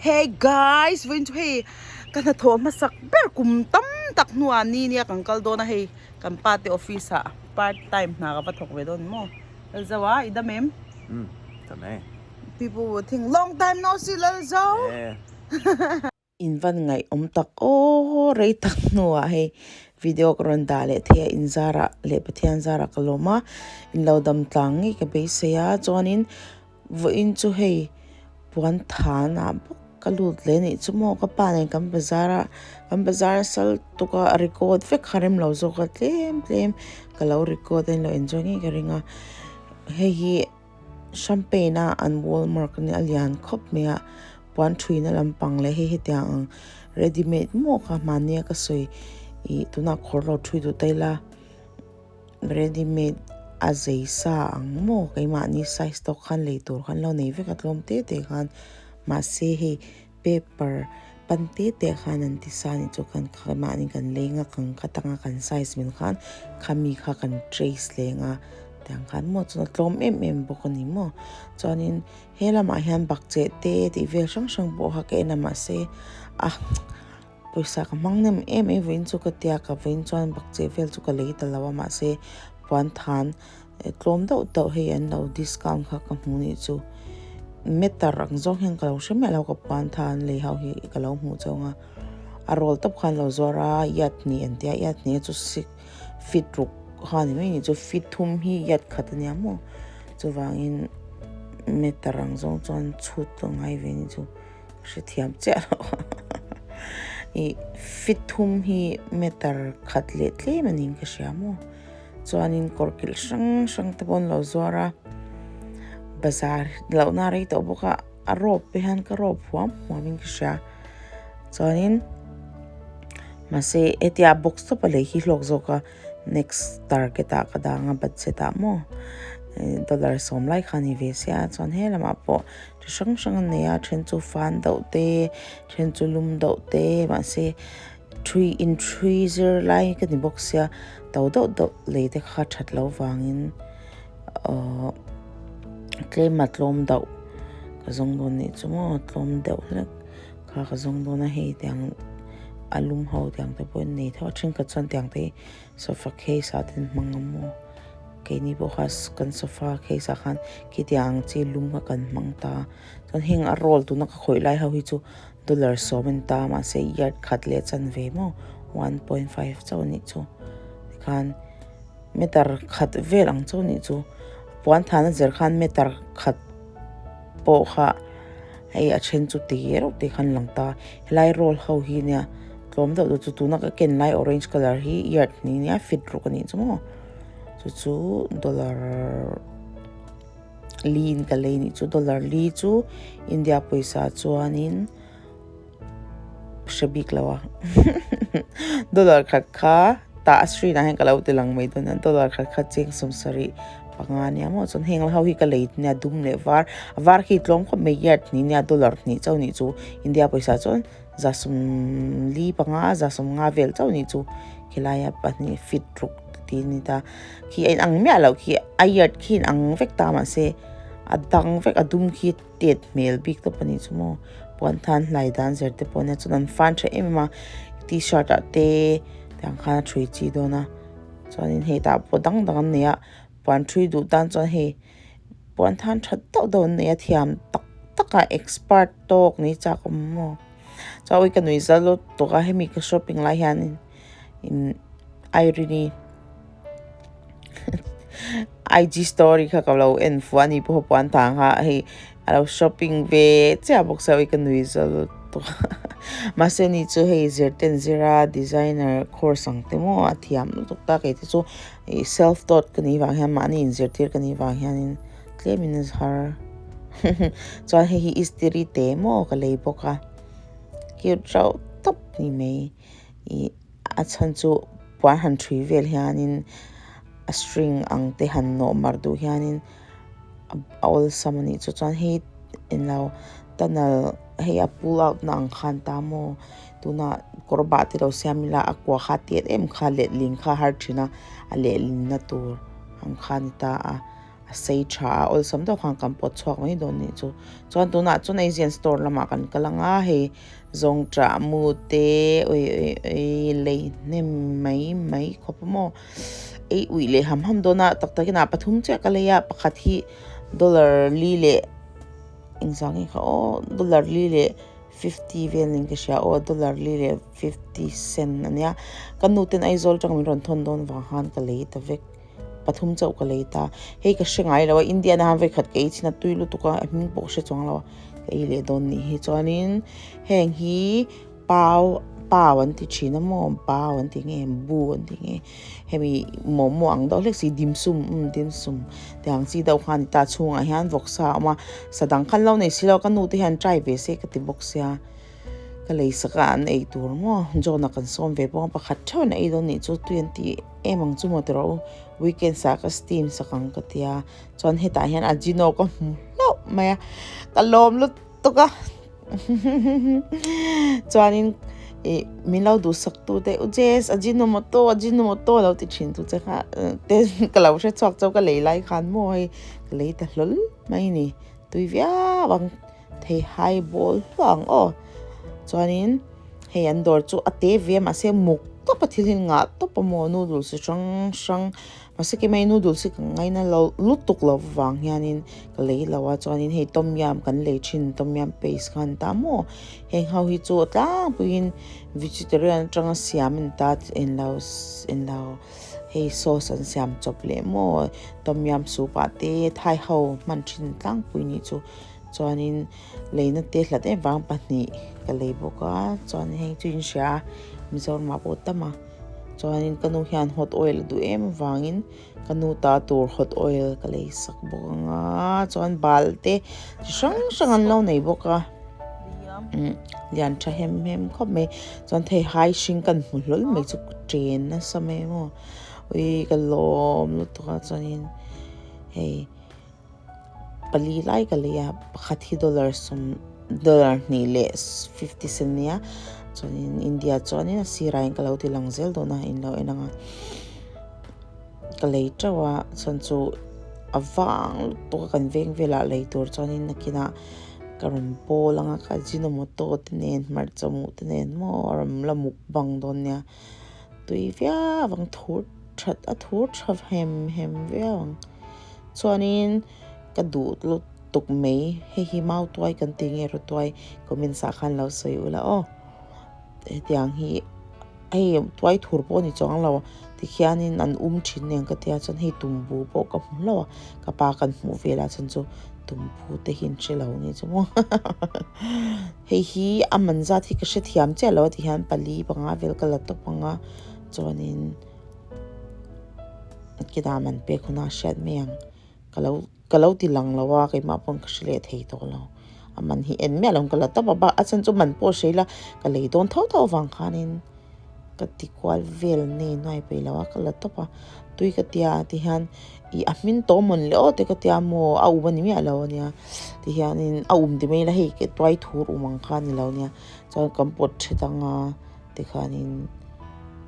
Hey guys vawiin chu hei ka hnathawh hmasak ber kum tam tak hnuah ni nia kan kal dawn a hei kan pa te office ah part time hna ka va thawk ve dawn maw Lalzo a i dam em? Umm dam e. People will think long time no see Lalzo. Yeah. In van ngaih awm tak aw rei tak hnuah hei video ka rawn dah leh thei a in zarah leh Pathian zarah ka lawm a in lo dam tlang ngei ka beisei a chuanin vawiin chu hei puan thanah bawk ka lut leh anih chu maw ka pa nen kan bazar a kan bazar a sal tuk a a record vek kha rem lo zawk a tlem tlem ka lo record a in lo enjoy ngei ka ring a hei hi. Champagne a an walmark ania a lian khawp mai a puan thuina lampang leh hei hetiang ang ready made maw kha hmanni a ka sawi ih tunah khawr lo thui duh ta ila ready made a zei sa ang maw keimahni size tawk khan lei tur khan lo nei vek a tlawm te te khan mahse hei paper pan te te khan an ti sa anih chu kan keimahni kan leng a kan cut anga kan size mil khan khami kha kan trace leng a tiang khan maw chuan a tlawm em em bawk a ni maw chuanin he lamah hian bakcheh te tih vel hrang hrang pawh kha ka en a mahse a pawisa ka hmang nem em em vawiin chu ka tia ka vawiin chuan bakcheh vel chu ka lei ta lo a mahse puan than tlawm deuh deuh hei an lo discount kha ka hmu nih chu meter ang zawng hian ka lo hre miah lo ka puan than lei ho hi ka lo hmuh chauh ang a a roll tawp khan lo zuar a yard hnih an tia yard hnih chu six feet ruk kha ni mai ni chu feet thum hi yard khat ania maw chuvangin meter ang zawng chuan chhut a ngai ve ni chu hrethiam chiah lo ih feet thum hi meter khat leh tlem a niin ka hria maw chuanin kawr kilh hrang hrang te pawh an lo zuar a bazar lohna a rei tawh bawk a. A rope te hian ka rope huam huam in ka hria chuanin mahse hetia box tawp a lei hi hlawk zawk a next target ah ka dang a budget ah maw dollar sawm lai kha a ni ve sia chuan he lamah pawh chi hrang hrang an nei a then chu fan deuh te then chu lum deuh te mahse thui in thui zir lai ka ni bawk sia to deuh deuh lei te kha that loh vangin. Ahh tlem a tlawm deuh ka zawng dawn nih chu maw tlawm deuh hlek kha ka zawng dawn a hei tiang a lum ho tiang te pawhin nei tho a thenkhat chuan tiang te hi sofa case ah te an hmang ang maw keini pawh kha kan sofa case ah khan khitiang ang chi lum kha kan hmang ta chuan heng a roll tuna ka khawih lai ho hi chu dollar sawm a ni ta mahse yard khat leh chanve maw 1.5 chauh a nih chu tikhan. Meter khat vel ang chu anih chu puan thana zir khan meter khat pawh kha hei a then chu ti reuh te khan lang ta helai roll ho hi nia tlawm deuh deuh chu tuna ka ken lai orange colour hi yard hnih nia fit ruk anih chu maw chu chu dollar li in ka lei anih chu dollar li chu India pawisa chuanin. Hre bik lo a dollar khat kha tah a screen ah hian ka lo ti lang mai dawn a dollar khat kha cheng sawmsarih panga ania maw chuan heng ho hi ka lei nia dum leh var a var khi tlawm khawp mai yard hnih nia dollar hnih chauh nih chu India pawisa chuan za sawmli panga za sawmnga vel chauh nih chu khilai a pahnih feet ruk tih a ni ta khi a inang miah loh khi a yard khi a inang vek ta mahse a dang vek a dum khi. Tet hmel bik tawp a nih chu maw puan than hlai dan zir te pawh nia chuan an fan tha em em a tshirt ah te tiang khan a thui chi dawn a chuanin hei tah pawh dang dang an nei a puan thui duh tan chuan hei puan than tha deuh deuh an nei a thiam tak tak a expert tawk ni chak awm maw chuan awi ka nuih zal lutuk a hemi ka shopping lai hianin imm Irene-i. IG story kha ka lo en fuh a ni pawh puan tang kha hei a lo shopping ve chiah bawk sia ka nui zal lutuk a mahse ni chu hei zir te an zir a designer course ang te maw a thiam lutuk ta kei te chu ih self taught ka nih vang hian mahni inzirtir ka nih vang hianin tlemin a har chuan hei hi istiri te maw ka lei bawk a cute reuh tawp ni mai ih. A chhan chu puan han ṭhui vel hianin a string ang te han nawh mar duh hianin a awlsam a nih chu chuan hei englo tunnel hei a pull out na ang khan ta maw tunah kawr bah te lo siam ila a kua kha tiat em kha letling kha a har thin a a lehling na tur ang kha a ni ta a. A sei tha a, awlsam deuh khan kan pawt chhuak mai dawn nih chu. Chuan tunah chuan Asian store lamah kan kal ang a, hei zawngṭah mu te ui ui ui lei hnem mai mai khawp a maw. Ei uih leh ham ham dawn a, tak takin ah pathum chiah ka lei a, pakhat hi dollar li leh engzah nge kha aw dollar li leh fifty vel niin ka hria aw dollar li leh fifty cent a nia. Ka nu ten Aizawl atang min rawn thawn dawn vang khan ka lei ta vek. Pathum chauh ka lei ta. Hei ka hre ngai lo a, Indian a vawikhat ka ei chin a tui lutuk a, a hming pawh ka hre chuang lo a, ka ei leh dawn nih hi. Chuanin heng hi pau pau an ti thin a maw pau an ti nge bu an ti nge hemi momo ang deuh hlek si dim sum umm dim sum tiang chi deuh kha a ni ta chhungah hian vawksa a awm a, sa dang khan lo nei si lo ka nu te hian try ve se ka ti bawk sia. Ka lei sak a an ei tur maw John-a kan sawm ve bawk a pakhat theuh in a ei dawn nih chu tui an ti em ang chu maw ti rawh u weekend ah ka steam sak ang ka tia chuan hetah hian Ajino ka hmu hlauh mai a ka lawm lutuk a chuanin ih min lo duhsak tu te u Jess Ajinomoto Ajinomoto lo ti thin tu che kha te ka lo hre chhuak chauh ka lei lai khan maw hei ka lei ta hlawl mai a ni tui viau ang. Thei hai bawl hluah ang aw. Chuanin hei an dawr chu a te ve a mahse muk tawp a thil hi ngah tawp a maw noodles chi hrang hrang mahse keimah hi noodles hi ka ngaina lo lutuk lo vang hianin ka lei lo a chuanin hei tom yum kan lei thin tom yum paste kha an ta maw heng ho hi chu a tlangpuiin vegetarian atanga siam a ni ta englo englo hei sauce an siam chawp leh maw tom yum soup ah te thai ho hman thin tlangpui nih chu. Chuanin leina te hlat em vang pahnih ka lei bawk a chuan heng chu in hria a Mizoram ah pawh tam a chuanin ka nu hian hot oil a duh em avangin ka nu ta tur hot oil ka lei sak bawk ang a chuan bal te chi hrang hrang an lo nei bawk a umm lian tha hem hem khawp mai chuan thei hai hring kan hmu hlawl mai chu ka chen nasa mai maw ui ka lawm lutuk a chuanin hei. Pali lai ka lei a pakhat hi dollar sawm dollar hnih leh fifty cent ania chuanin India chuanin a sirah hian ka lo ti lang zel dawn a in lo en ang a ka lei teuh a chuan chu a vang lutuk a kan veng velah lei tur chuanin nakinah ka rawn bawl ang a ka ajinomoto te nen hmarcha mu te nen maw a rawn la mukbang dawn nia tui viau ang thur that a thur tha hem hem viau ang. Chuanin ka duh lutuk mai hei hi mau tuai kan tih nge rawtuai comments ah khan lo sawi ula aw hetiang hi hei tuai thur pawh a ni chuang lo tikhianin an um thin nen ka tia chuan hei tumbu pawh ka hmu hlauh a ka pa kan hmuh velah chuan chu tumbu te hi an hre lo nih chu maw hei hi a man zat hi ka hrethiam chiah lo a tihian pali panga vel ka la tawp ang a chuanin. Kidam an pek hun a hriat mai ang ka lo ka lo ti lang lo a keimah pawn ka hre leh thei tawh lo a man hi en miah lo ka la tawp a bak a chhan chu man pawh hre ila ka lei dawn tho tho avang khanin ka ti kual vel nei nuai peih lo a ka la tawp a tui ka tia tihian ih a hmin tawh mawn le aw te ka tia maw a um a ni miah lo ania tihianin a um ti mai ila hei tuai thur um ang kha a ni lo ania chuan kan pawt thet ang a. Tikhanin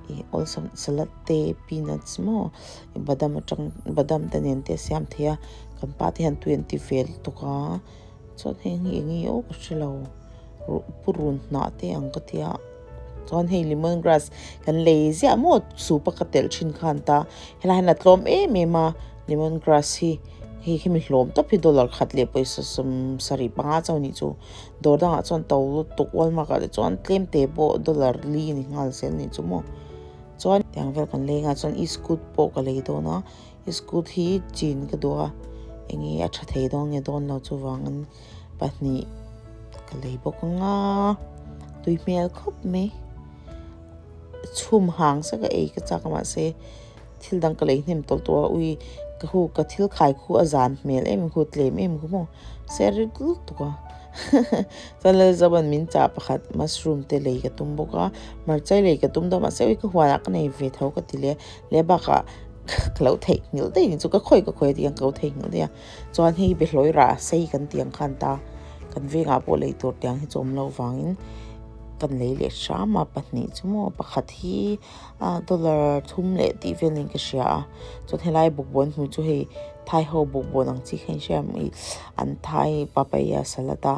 ih awlsam salad te peanuts maw badam atang badam te nen te a siam thei a kan pa te hian tui an ti ve lutuk a chuan heng hi eng nge aw ka hre lo purun hnah te ang ka tia chuan hei lemon grass kan lei ziah maw soup a ka telh thin khan ta helai hian a tlawm em em a lemon grass hi hei hemi hlawm tawp hi dollar khat leh pawisa sawm sarih panga chauh anih chu. Dawr dangah chuan to lutuk Walmart ah te chuan tlem te pawh dollar li a ni nghal zel anih chu maw. Chuan tiang vel kan lei nghal chuan e-scoot pawh ka lei dawn a e-scoot hi chin ka duh a enge a tha thei dawn nge dawn lo chuvangin pahnih ka lei bawk ang a tui hmel khawp mai chhum hang sek a ei ka chak a mahse thil dang ka lei hnem tawlh tawh a ui ka hu ka thil khai khu a zan hmel em em khu tlem em khu maw se rit lutuk a chuan Lalzovan min chah pakhat mushroom te lei ka tum bawk a hmarcha lei ka tum dawn mahse ui ka huanah ka nei ve tho ka ti leh leh bakah ka lo theihnghilh daih ni chu ka khawi ka khawi a tih ang ka lo theihnghilh daih a chuan hei behlawi rah sei kan tih ang khan ta kan vengah pawh lei tur tiang hi chu awm loh vangin. kan lei leh hram a pahnih chu maw pakhat hi ah dollar thum leh tih vel niin ka hria a chuan helai bawkbawn hmuh chu hei thai ho bawkbawn ang chi kha in hria em ih an thai papaya salad a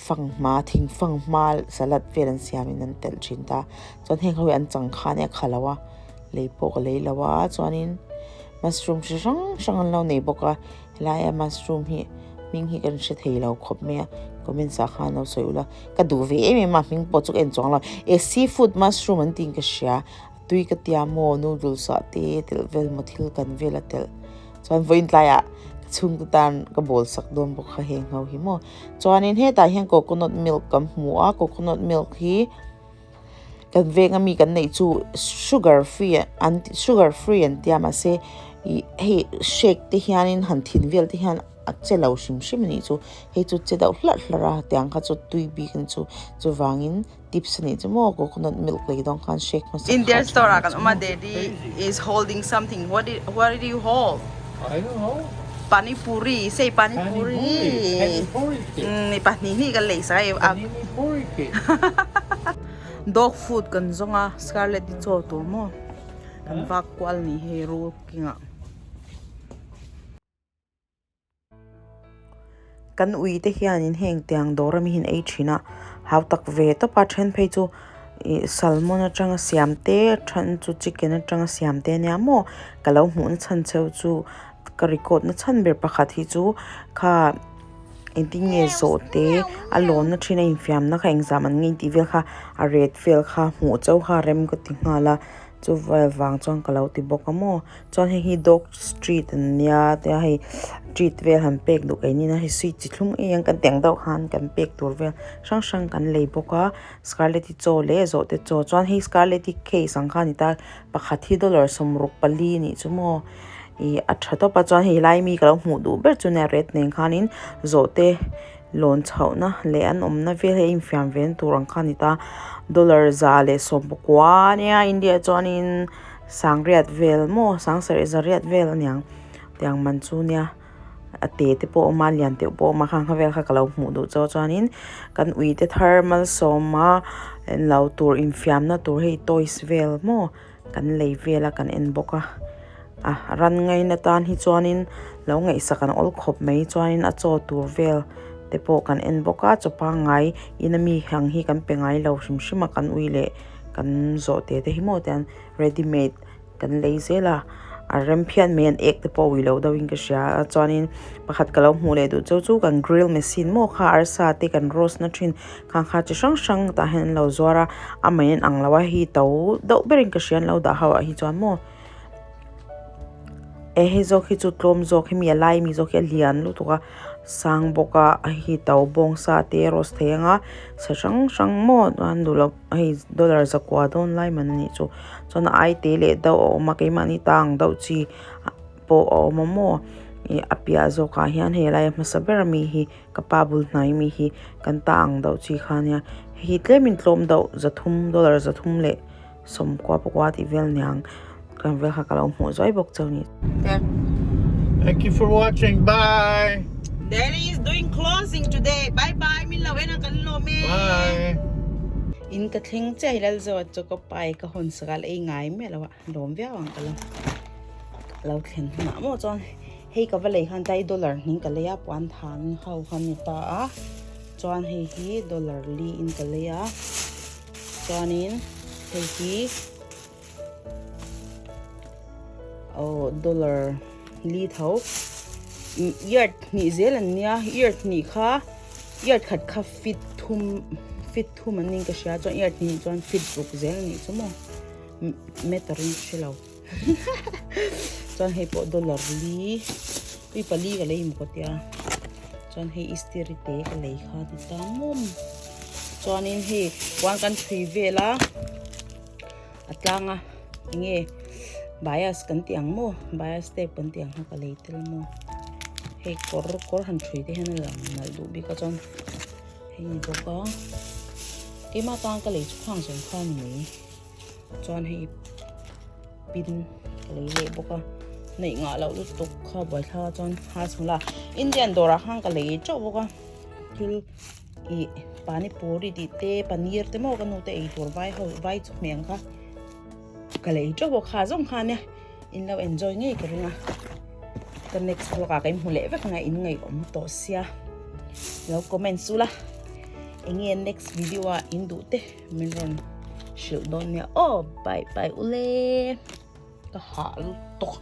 fanghma thing fanghma salad vel an siam in an telh thin ta chuan heng ho hi an chang khan a kha lo a lei pawh ka lei lo a chuanin mushroom chi hrang hrang an lo nei bawk a helaia mushroom hi hming hi kan hre thei lo khawp mai a comments ah khan lo sawi ula ka duh ve em em a hming pawh chu ka en chuang lo eh seafood mushroom an tiin ka hria tui ka tia maw noodles ah te telh vel maw thil kan vel a telh chuan vawiin tlaiah ka chhungte tan ka bawl sak dawn bawk kha heng ho hi maw chuanin hetah hian coconut milk kan hmu a coconut milk hi kan veng ami kan neih chu sugar free an sugar free an tia mahse ih hei shake te hianin han thin vel te hian a che lo hrim hrim anih chu hei chu che deuh hlarh hlarh a tiang kha chu tui bik an chu chuvangin tips anih chu maw coconut milk lei dawn khan shake hmasa Indian store ah kan awm a daddy is holding something what did what did you hold? I don't know. Pani puri say pani puri Pani puri kit. Umm pahnih hnih kan lei sak a Panini puri kit. Dog food kan zawng a Scarlett i chaw tur maw kan vak kual ni hei rul king ah. Kan ui te hianin heng tiang dawr ami hi an ei thin a hau tak ve tawp a then phei chu ih salmon atanga siam te then chu chicken atanga siam te ania maw ka lo hmuh na chhan cheu chu ka record na chhan ber pakhat hi chu kha engtin nge zawh te a lawn na thin a infiam na kha engzah man nge tih vel kha a ret vel kha hmuh chauh kha rem ka ti nghal a chu vel vang chuan ka lo ti bawk a maw. Chuan hei hi dog street an nia tia hei treat vel han pek duh keini na hei sweet chi thlum em kan tih ang deuh khan kan pek tur vel hrang hrang kan lei bawk a scarlet-i chaw leh zawhte chaw chuan hei scarlet-i case ang kha a ni ta pakhat hi dollar sawmruk pali a nih chu maw ih a tha tawp a chuan hei helai mi ka lo hmuh duh ber chu nia red nen khanin zawhte lawn chhohna leh an awmna vel hi a infiam ve na tur ang kha a ni ta dollar za leh sawmpakua ania India chuanin. Sangriat vel maw sangsarih zariat vel aniang tiang man chu nia a te te pawh a awm a lian deuh pawh a awm a khang kha vel kha ka lo hmuh duh chu chuanin kan ui te thar malsawm a lo tur infiamna tur hei toys vel maw kan lei vel a kan en bawk a a ran ngaina tan hi chuanin lo ngaihsak an awl khawp mai chuanin a chaw tur vel te pawh kan en bawk a chaw pangngai in ami ang hi kan pe ngai lo hrim hrim a kan ui leh. Kan zawh te te hi maw tian ready made kan lei zel a a rem phian mai an ek te pawh a ui lo deuh in ka hria a chuanin pakhat ka lo hmuh leh duh chu chu kan grill machine maw kha arsa te kan roast na thin khang kha chi hrang hrang tah hian an lo zuar a a mei an ang lo a hei to deuh berin ka hria an lo dah ho ah hi chuan maw eh hei zawk hi chu tlawm zawk hemi a lai ami zawk hi a lian lutuk a sang bawk a hei to bawngsa te roast thei anga sa hrang hrang maw chuan duh loh hei dollar zakua dawn lai man anih chu chuan a ai te leh deuh a awm a keimahni ta ang deuh chi pawh a awm a maw ih a piah zawk ah hian hei lai a hmasa ber ami hi ka pa bul hnai mi hi kan ta ang deuh chi kha ania hei hi tlemin tlawm deuh zathum dollar zathum leh. Sawmkua pakua tih vel niang kan vel kha ka lo hmuh zuai bawk cheu ni. Thank you for watching. Bye. Daddy is doing closing today. Bye bye. Min lo en a kan lawm e. Bye. In ka thleng chiah hi Lalzoa chu ka pai ka hawn sakal ei ngai miah lo a lawm viau ang ka lo lo thlen hunah maw chuan hei ka va lei khan tlai dollar hning ka lei a puan than ho kha ni ta a chuan hei hi dollar li in ka lei a. Chuanin hei hi aw dollar li tho yard hnih zel an nia yard hnih kha yard khat kha feet thum feet thum an ning ka hria chuan yard hnih chuan feet ruk zel a nih chu maw meter in ka hre lo chuan hei pawh dollar li tui pali ka lei maw ka tia chuan hei istiri te ka lei kha ti ta mawm chuanin hei puan kan thui vel a a tlang a enge bias kan tih ang maw bias tape kan tih ang kha ka lei tel maw hei kawr kawr han thui te hian a lang nalh duh bik a chuan hei ni bawk a keimah tan ka lei chu khang zawng kha a ni mai. Chuan hei pin ka lei leh bawk a neih ngah loh lutuk kha buaithlak ah chuan ha chhung la Indian dawrah khan ka lei teuh bawk a thil ih. Pani puri tih te paneer te maw ka nu te ei tur vai ho vai chawhmeh ang kha ka lei teuh bawk kha zawng kha nia in lo enjoy ngei ka ring a ka next vlog ah ka inhmu leh vek anga in ngaihawm tawh sia lo comment su la enge next video ah in duh te min rawn hrilh dawn nia aw bye bye ule ka hah lutuk.